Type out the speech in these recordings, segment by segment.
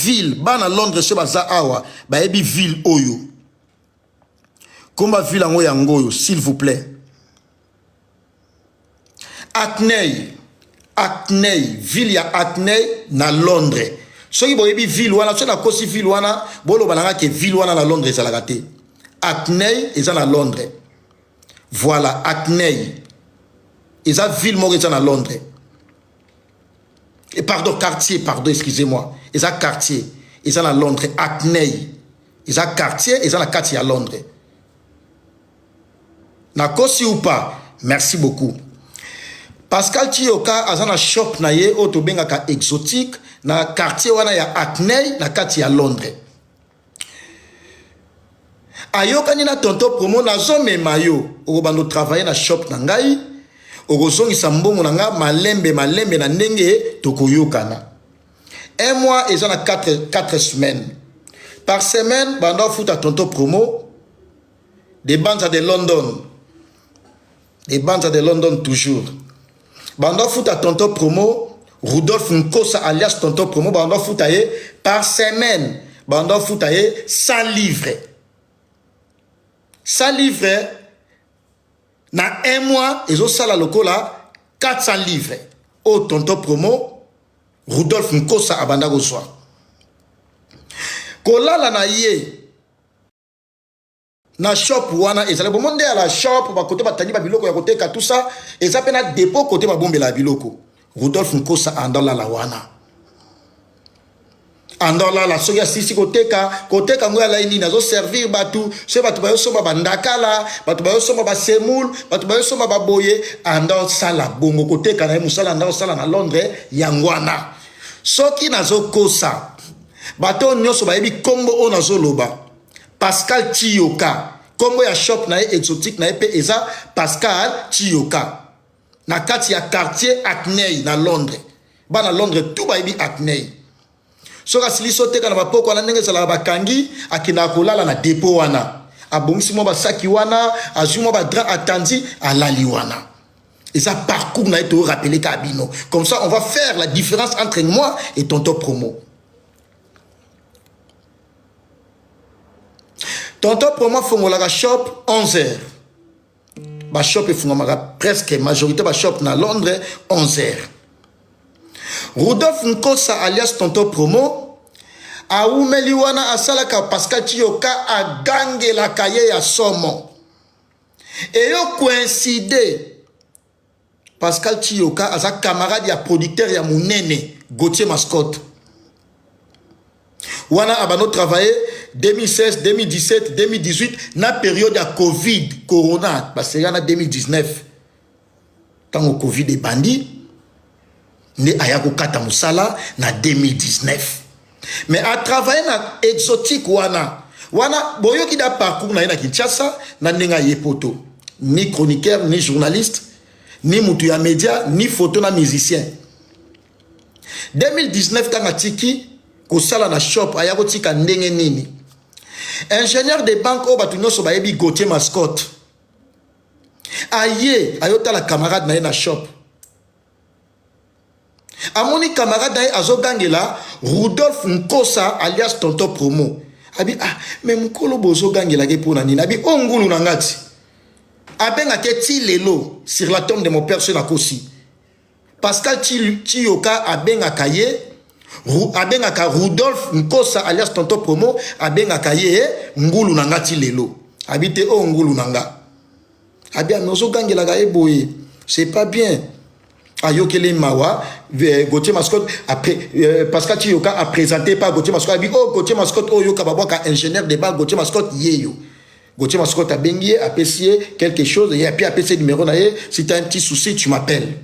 Ville bana Londres soki baza awa bayebi ville oyo. Komba ville yango yango oyo s'il vous plaît. Hackney, Hackney, ville ya Hackney na Londres. Soki boyebi ville wana, soki nakosi ville wana, boloba na nga ke ville wana na Londres ezalaka te. Hackney eza na Londres. Voilà, Hackney. Eza ville moko eza na Londres. Et pardon, quartier, pardon, excusez-moi. Eza quartier. Eza na Londres, Hackney. Eza quartier, eza na kati ya Londres. Nakosi ou pas? Merci beaucoup. Pascal Chiyoka aza na shop na ye oyo tobengaka exotique na quartier wana ya Hackney na kati ya Londres. Ayokani na tonton promo, nazomema yo, okobanda otravaille na shop na ngai, okozongisa mbongo na nga malembe malembe na ndenge tokoyokana. Un mois eza na 4 semaines. Par semaine banda ofuta tonton promo de Banza de London. De Banza de London toujours. Banda ofuta tonton promo Rudolph Nkosa alias tonton promo, banda ofuta ye par semaine, banda ofuta ye 100 livres. 100 livres na un mois ezosala lokola 400 livres oyo tonton promo Rudolph Nkosa abanda kozwa. Kolala na ye na shop wana ezali bomo nde ya la shop, bakote batandi ba biloko ya koteka tout ça, eza pe na dépôt kote babombela biloko. Rudolph Nkosa andolala wana, andolala soki asisi koteka, koteka ngo alai nini, azoservir bato, soki bato bayosomba bandakala, bato bayosomba basemoule, bato bayosomba baboye, andosala bongo koteka na ye mosala andosala na Londres yango wana. Soki nazokosa bato nyonso bayebi kombo oyo nazoloba, Pascal Chiyoka, kombo ya shop na ye exotique na ye pe eza Pascal Chiyoka, na kati ya quartier Hackney na Londres. Bana Londres tout bayebi Hackney. Soki asilisi oteka na bapoko wana ndenge ezalaka bakangi, akendaka kolala na dépôt wana, abongisi mwa basaki wana, azwi mwa badrap, atandi, alali wana. Eza parcours na ye, to rappeler ka bino. Comme ça on va faire la différence entre moi et tonton promo. Tonton promo afongolaka shop 11 heures. Ba shop efungamaka presque majorité ba shop na Londres 11 heures. Rudolph Nkosa alias tonton promo awumeli wana, asalaka Pascal Chiyoka agangelaka ye ya somo. Eyo coïncide Pascal Chiyoka aza camarade ya producteur ya monene Gauthier Mascotte. Wana abano travailler 2016, 2017, 2018 na période ya Covid, Corona, basera na 2019. Tango Covid ebandi nde aya kokata mosala na 2019. Mais a travailler na exotique wana. Wana boyoki da parcours na ye na Kinshasa na ndenge aye poto. Ni chroniqueur, ni journaliste, ni mutu ya média, ni photo na musicien. 2019 kanga tiki kosala na shop aya kotika ndenge nini. Ingénieur de banque oyo bato nyonso bayebi Gauthier Mascotte. Aye ayotala camarade na ye na shop. Amoni camarade na ye azogangela Rudolph Nkosa alias tonton promo. Abi ah mais mokolo bozogangelaki mpona nini? Abi o ngulu na ngati. Abengaki ti lelo sur la tombe de mon père so nakosi. Pascal Chiyoka abengaka ye, abengaka Rudolph Nkosa alias tonton promo, abengaka ye ngulu na ngati lelo. Abi te o ngulu na nga. Abi anozogangelaka ye boye. C'est pas bien. Ayokele mawa, Gauthier Mascotte, après, Pascal Chiyoka a présenté par Gauthier Mascotte. Abi, oh, Gauthier Mascotte, oh, yoka babwaka ingénieur de bas, Gauthier Mascotte, yeyo. Gauthier Mascotte a bengi, a apprécié quelque chose, et puis a apprécié numéro na ye, si t'as un petit souci, tu m'appelles.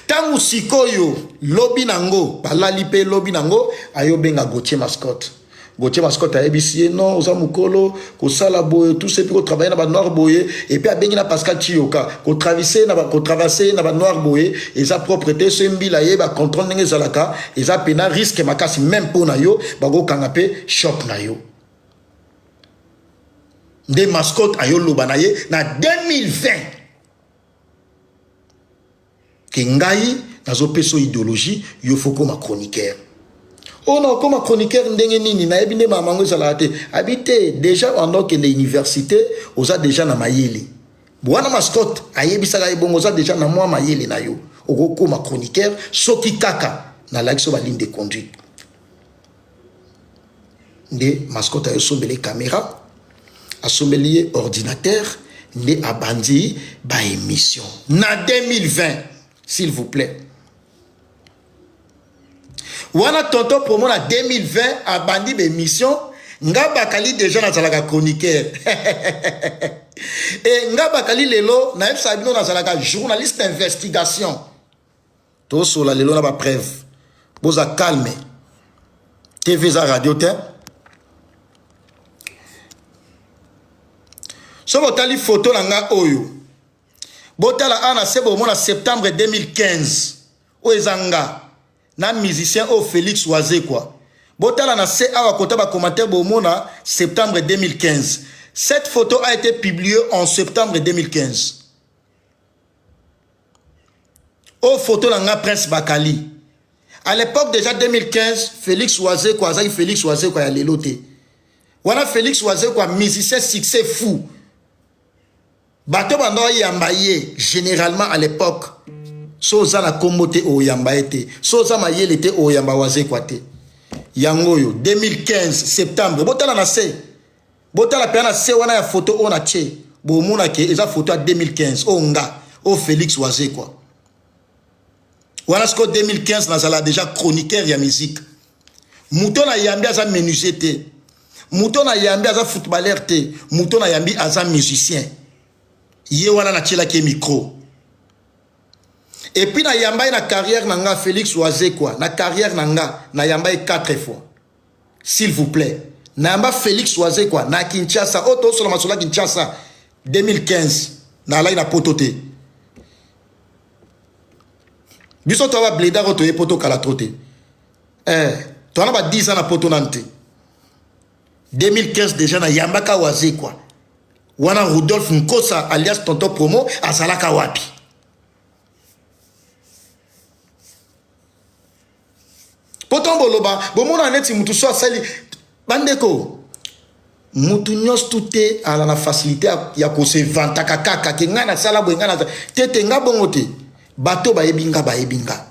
Tangu sikoyo, lobi nango, balali pe lobi nango, ayo benga Gauthier Mascotte. Gauthier Mascotte a ebisi, non, oza mukolo, kosala boye, tout ce puis ko travailler na ba noir boye, et puis abengi na Pascal Chiyoka, ko traverser na ba, ko traverser na ba noir boye, eza propreté, so mbila ye ba contrôle ndenge ezalaka, eza pena risque makasi même po na yo, ba ko kanga pe shop na yo. Nde Mascotte ayo loba na ye na 2020. Ke ngai nazo peso idéologie, yo faut koma chroniqueur. Oyo na okoma chroniqueur ndenge nini? Nayebi nde makambo yango ezalaka te. Abi te, deja wanda okende université, oza deja na mayele. Wana mascotte ayebisaka ye bongo, oza deja na mwa mayele na yo, okokoma chroniqueur soki kaka nalakisi yo ba ligne de conduite. Nde mascotte ayo sombele camera, asombeli ye ordinateur, nde abandi ba émission na 2020, s'il vous plaît. Wana tonton promo na 2020 abandi ba émission, nga bakali déjà nazalaka chroniqueur. E nga bakali lelo nayebisaka bino nazalaka journaliste d'investigation. Tosola lelo na ba preuve. Boza calme. TV eza radio te. Soki otali photo na nga oyo, botala awa na se bomona septembre 2015 oyo eza nga na musicien oyo Félix Wazekwa. Botala na se awa kota ba commentaire bomona septembre 2015. Cette photo a été publiée en septembre 2015. Oyo photo na nga Prince Bakali. À l'époque déjà 2015, Félix Wazekwa azaki Félix Wazekwa ya lelo te. Wana Félix Wazekwa musicien succès fou. Bato banda oyamba ye généralement à l'époque. So oza na kombo te oyamba ye te. So oza mayele te oyamba Wazekwa te. Yango oyo 2015 septembre botala na se. Botala pe na se wana ya photo oyo na tie. Bomona ke eza photo ya 2015 oyo nga oyo Félix Wazekwa. Wana siko 2015 nazala déjà chroniqueur ya musique. Moto na yambi aza menuisier te. Moto na yambi aza footballeur te. Moto na yambi aza musicien. Ye wana na tielaki ye micro. Et puis na yamba ye na carrière na nga Félix Wazekwa, na carrière na nga na yamba ye 4 fois. S'il vous plaît. Na yamba Félix Wazekwa na Kinshasa, oyo tosola masolo ya Kinshasa 2015 na alaki na poto te. Biso to ba bledar oyo toye poto kala trop te. Toana ba 10 ans na poto nanu te. 2015 déjà na yambaka Wazekwa. Wana Rudolph Nkosa alias Tonton Promo azalaka wapi? Poto boloba bomona neti mutu so asali bandeko mutu nyonso tu te ala na facilité ya kosevantaka kaka ke ngai nasala boye ngai nasala te te nga bongo te. Bato bayebi nga bayebi nga.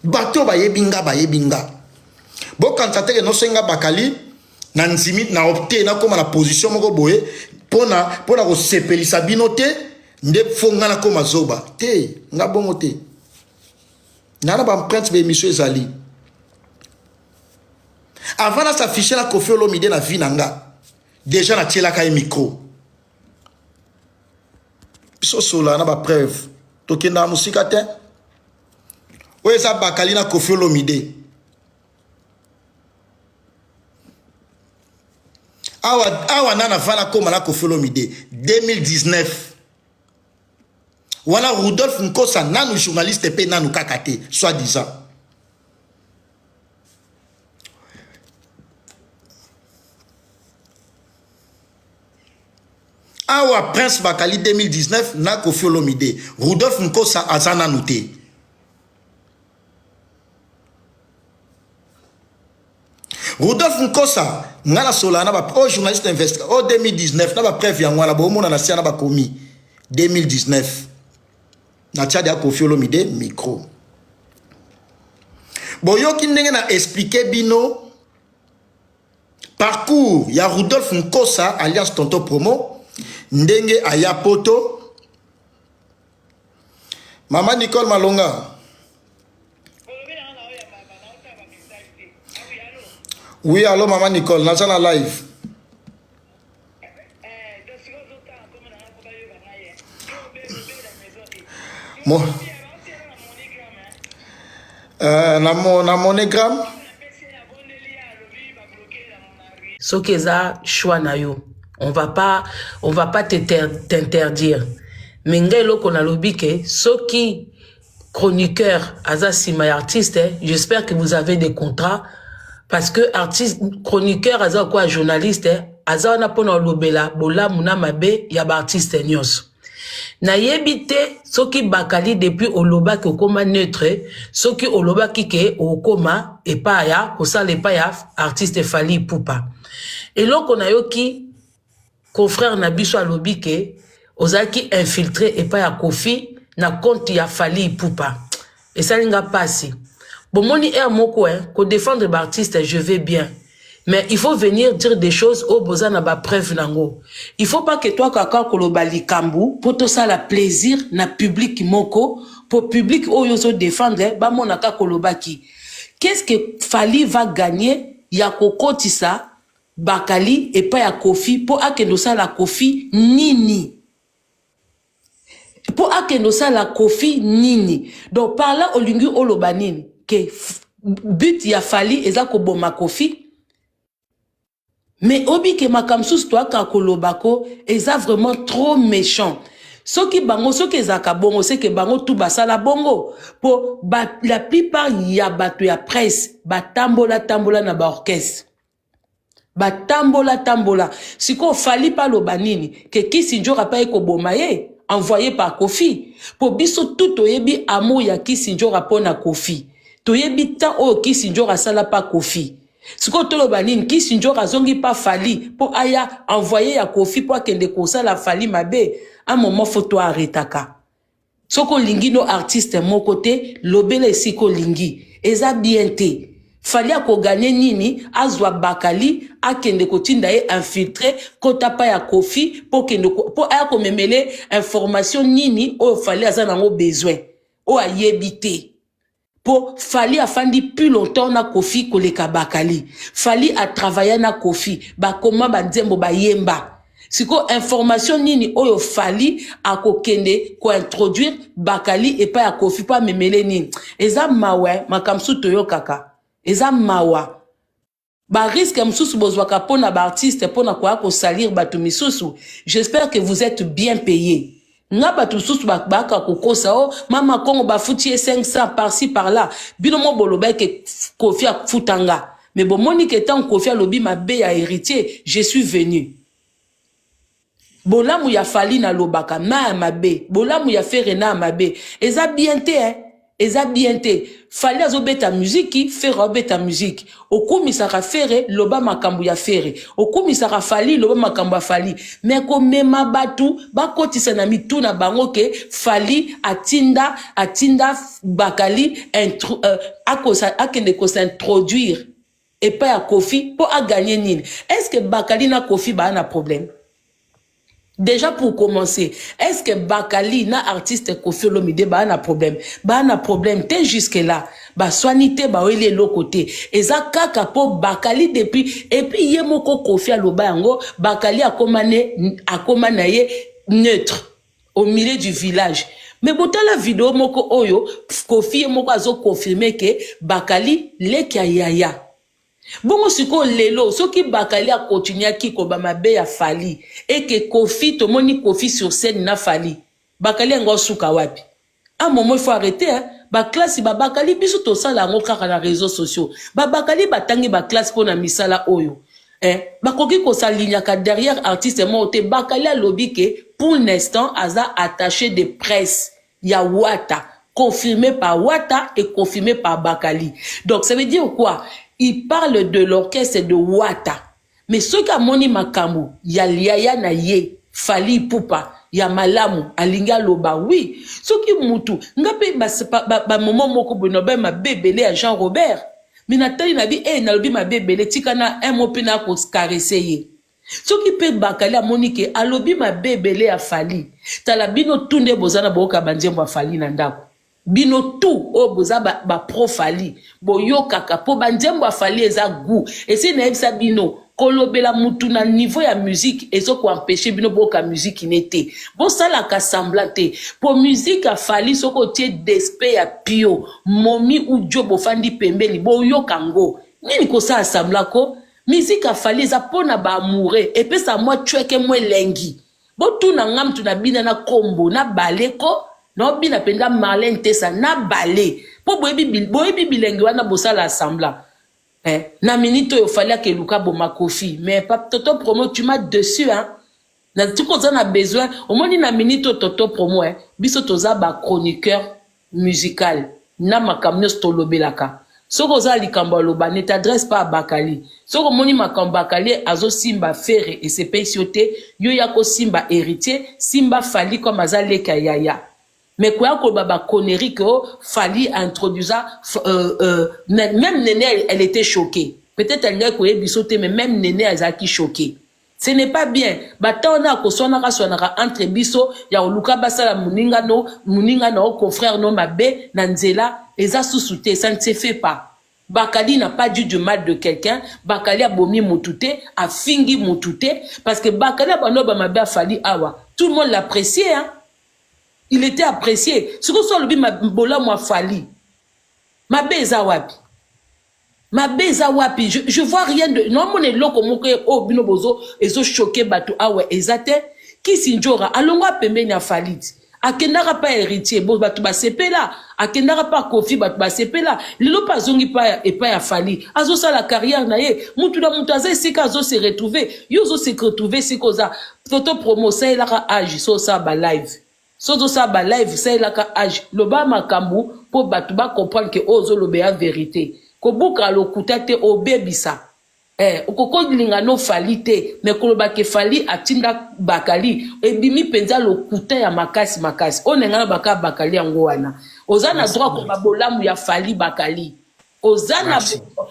Bato bayebi nga bayebi nga. Bokanisa te ke nosenga bakali na ndimi na opte nakóma na position moko boye mpona kosepelisa bino te nde fo nga nakóma zoba te nga bongo te. Nga na ba empreinte ba émission ezali. Avant na s'afficher na Koffi Olomide na vie na nga déjà natielaka ye micro. Biso sola na ba preuve tokendaka mosika te. Oyo eza bakali na Koffi Olomide. Awa, awa nana fana koma na Koffi Olomide 2019. Wana Rudolph Nkosa nanu journaliste pe nanu kaka te soi-disant. Awa Prince Bakali 2019 na Koffi Olomide. Rudolph Nkosa aza nanu te. Rudolph Nkosa nga na sola na ba oh journaliste investigateur oh 2019 na ba preuve yango wana bomona na sia na ba komi 2019 na tia dia Koffi Olomide micro. Boyoki ndenge na expliquer bino parcours ya Rudolph Nkosa alias Tonton Promo ndenge aya poto. Mama Nicole Malonga. Oui, allô Maman Nicole, naza na live. Mo na mo na monogramme. Soki eza choix na yo, on va pas t'interdire. Mais ngai eloko nalobi ke soki chroniqueur aza sima ya artiste, j'espère que vous avez des contrats parce que artiste chroniqueur aza quoi journaliste, aza wana pona olobela bolamu na mabe ya ba artiste nyonso. Nayebi te soki Bakali depuis olobaki okoma neutre, soki olobaki ke okoma epa ya kosala epa ya artiste Fally Ipupa. Eloko nayoki confrère na biso alobi ke ozalaki infiltre epa ya Koffi na compte ya Fally Ipupa. Esali nga pasi. Bomoni heure moko hein, ko défendre ba artiste je vais bien. Mais il faut venir dire des choses oyo boza na ba preuve nango. Il faut pas que toi kaka koloba likambu po tosala plaisir na public moko po public oyo ozo défendre bamona kaka kolobaki. Qu'est-ce que Fally va gagner ya kokotisa Bakali epai ya Koffi po akende osala Koffi nini? Po akende osala Koffi nini? Donc par là olingi oloba nini? Que but ya Fally eza koboma Koffi? Mais obi ke makambo mosusu toyaka koloba ko eza vraiment trop méchant. Soki bango soki ezalaka bongo c'est que bango tout basala bongo po ba, la plupart ya bato ya presse batambola tambola na ba orchestre. Batambola tambola. Sikoyo Fally mpe aloba nini? Ke Kisi Ndjora mpe aye koboma ye envoyé par Koffi. Po biso tout toyebi amour ya Kisi Ndjora mpo na Koffi. Toyebi temps oyo Kisi Ndjora asala pa Koffi. Sikoyo toloba nini? Kisi Ndjora azongi pa Fally mpo aya envoyé ya Koffi mpo akende kosala Fally mabe. Un moment faut to arrêtaka. Soki olingi no artiste moko te, lobela esika olingi. Eza bien te. Fally ako gagner nini azwa Bakali akende kotinda ye infiltre kota pa ya Koffi po kende po aya komemele information nini oyo Fally aza nango besoin oyo ayebi te. Po Fally afandi plus longtemps na Koffi koleka Bakali. Fally a travailla na Koffi, bakoma ba nzembo bayemba. Sikoyo information nini oyo Fally akokende ko introduire Bakali epai ya Koffi po amemele nini? Eza mawa eh, makambo mosusu toyokaka. Eza mawa. Ba risque mosusu bozwaka pona ba artiste pona koya ko salir batu misusu, j'espère que vous etes bien paye. Nga batu mosusu bayaka kokosa oh mama kongo bafuti ye 500 par ci par là, bino mo bolobaki ke Koffi afuta nga, mais bomoni ke tango Koffi alobi mabe ya Heritier, je suis venu. Bolamu ya Fally nalobaka na ya mabe, bolamu ya Ferre na ya mabe eza bien te hein, eza bien te. Fally azobeta musique, Ferre aobeta musique. Okumisaka Ferre, loba makambo ya Ferre. Okumisaka Fally, loba makambo ya Fally. Mais komema batu bakotisa na mitu na bango ke Fally atinda atinda Bakali intro, euh, akosa, akende ko s'introduire epai ya Koffi po a gagner nini? Est-ce que Bakali na Koffi baa na problème? Déjà pour commencer, est-ce que Bakali na artiste Koffi Olomide baa na problème? Baa na problème te jusque là. Baswani te baweli eloko te. Eza kaka po Bakali depuis et puis ye moko Koffi aloba yango Bakali akoma ne akoma na ye neutre au milieu du village. Mais botala video moko oyo Koffi ye moko azo confirmer ke Bakali leki ya yaya. Bongo sikoyo lelo soki Bakali akontinuaki koba mabe ya Fally et que Koffi tomoni Koffi sur scène na Fally, Bakali yango asuka wapi? Un moment il faut arrêter hein. Ba classe ba Bakali biso tosala yango kaka na réseaux sociaux. Ba Bakali batangi ba classe pona misala oyo. Eh, bakoki kosalignaka derrière artiste moko te. Bakali alobi ke pour l'instant aza attaché de presse ya Wata, confirmé par Wata et confirmé par Bakali. Donc ça veut dire quoi? Il parle de l'orchestre de Wata. Mais soki amoni makambo ya liaya na ye Fally Ipupa ya malamu alingi aloba oui. Soki mutu nga pe ba, ba, ba moment moko boye na ba mabe ebele ya Jean Robert, mais natali na bi eh nalobi mabe ebele tika na un mot pe na ko caresser ye. Soki pe Bakali amoni ke alobi mabe ebele ya Fally, tala bino tout nde boza na boyoka ba nzembo ya Fally na ndako. Bino tout oyo boza ba, ba pro Fally boyokaka po ba nzembo ya Fally eza gout. Esi nayebisa bino kolobela mutu na niveau ya musique ezo ko empecher bino boyoka musique ne te. Bosalaka semblant te po musique ya Fally soki otie despe ya pio, momi ou djo bofandi pembeni boyoka ngo. Nini kosala semblant ko? Musique ya Fally eza pona ba amoureux, epesa mwa tchweke mwa elengi. Botuna nga mutu na bina na kombo na bale ko nao bina penza Marlène Tesa na bale po boyebi boyebi bilengi wana bosala semblant eh na minute oyo Fally ake luka boma Koffi mais pap Toto promo tu m'as dessus hein. Na soki oza na besoin, omoni na minute oyo Toto Promo, eh, biso toza ba chroniqueur musical na makambo nyonso tolobelaka. Soki oza na likambo ya loba, ne t'adresse pas à Bakali. Soki omoni makambo Bakali azosimba Ferre esepelisi yo te, yo ya kosimba Héritier, simba Fally comme aza leki ya yaya. Mais koya koloba ba connerie que oh, Fally introduisa même Nene, elle était choquée. Peut-être alingaki koyebi biso te, mais même Nene azalaki choquée. Ce n'est pas bien. Bata wana akoswanaka swanaka entre biso ya koluka basala moninga no, moninga na yo, confrère no mabe na nzela eza susu te. Ça ne se fait pas. Bakali n'a pas dit du mal de quelqu'un. Bakali abomi mutu te, afingi mutu te, parce que Bakali abando bamabe a Fally awa, tout le monde l'appréciait, hein? Il était apprécié. Soki so alobi bolamu a Fally, mabe eza wapi? Mabe eza wapi? Je vois rien de naomona eloko moko oyo bino bozo ezochoquer bato awa eza te. Kisi Njora alongwa pembeni ya Fally ti akendaka pa Héritier, bo bato basepela. Akendaka pa Kofi, bato basepela. Lelo mpe azongi pa epai ya Fally, azosala carrière na ye. Mutu na mutu aza esika azose retrouver. Yo ozose retrouver esika oza. Toto Promo, osalelaka age so osala balive, so ozosala balive, osalelaka age, loba makambo mpo bato bacomprendre ke oyo ozoloba ya vérité. Kobuka lokuta te, obebisa. Okoki no Fally te, me koloba ke Fally atinda Bakali ebimi mpenza lokuta ya makasi makasi. Oyo ndenge na baka Bakali yango wana, oza na droit koba bolamu ya Fally. Bakali oza na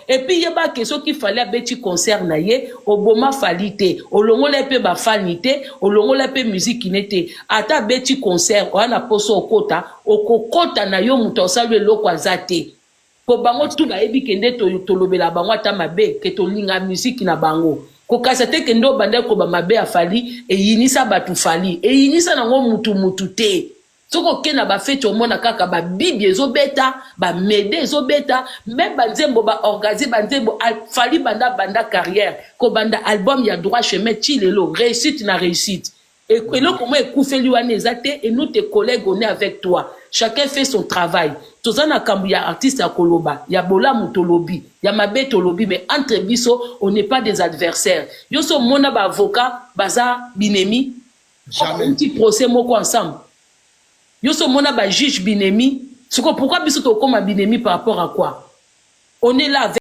et puis yeba ke soki Fally abeti concert na ye, oboma Fally te, olongola mpe bafani te, olongola mpe muziki ne te. Ata abeti concert oya na poso okota, okokota na yo. Moto osali eloko aza te, po bango tu bayebi ke nde tolobela bango ata mabe ke tolinga muziki na bango. Kokasa te ke nde obanda koba mabe ya Fally eyinisa bato. Fally eyinisa nango mutu mutu te. Soki okende na bafeti, omona kaka babibi ezobeta, bamede ezobeta, même banzembo baorganiser banzembo. Fally banda banda carrière, kobanda album ya Droit Chemin ti lelo, réussite na réussite. Eloko mo ekufeli wana eza te. Et nous, tes collègues, on est avec toi. Chacun fait son travail. Toza na kambo ya artiste ya koloba ya bolamu tolobi, ya mabe tolobi, mais entre biso on n'est pas des adversaires. Yo so omona baavocat baza binemi? Jamais. Petit procès moko ensemble, yo so omona bajuge binemi? Siko pourquoi biso tokóma binemi? Par rapport à quoi? On est là avec